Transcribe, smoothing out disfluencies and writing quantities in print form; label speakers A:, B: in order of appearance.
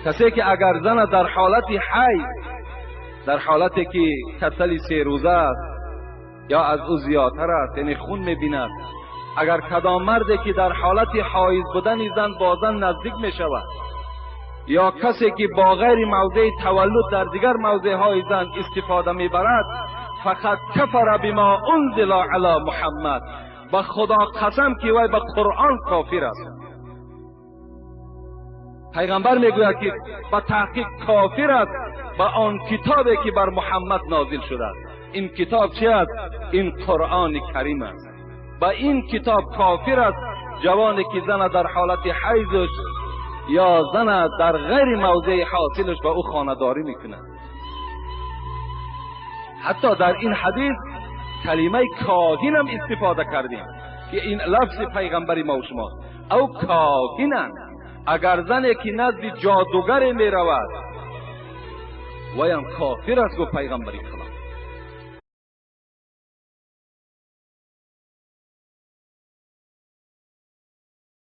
A: Касе ки агар зана дар ҳолати ҳайз, дар ҳолате ки касали 3 рӯза аст ё аз ӯ зиёдтар аст, яъне хун мебинад, агар кадом марде ки дар ҳолати ҳоиз будани зан бо зан наздик мешавад ё касе ки бо ғайри мавзеи таваллуд дар дигар мавзеъҳои зан истифода мебарад, فقد كفر بما أنزل على محمد. Ба Худо қасам, ки вай ба Қуръон кофир аст. Пайғамбар мегӯяд, ки ба таҳқиқ кофир аст ба он китобе, ки бар Муҳаммад нозил шудааст. Ин китоб чи аст? Ин Қуръони Карим аст. Ба ин китоб кофир аст ҷавоне, ки зана дар ҳолати ҳайзаш ё зана дар ғайри мавзеи ҳосилаш ба ӯ хонадорӣ мекунад. Ҳатто дар ин ҳадис калимаи коҳинам истифода кардем, ки ин лафзи пайғамбари мо шумо ав коҳинанд. Агар зане ки назди ҷодугаре меравад, ваям кофир аст, гуфт пайғамбари Худо.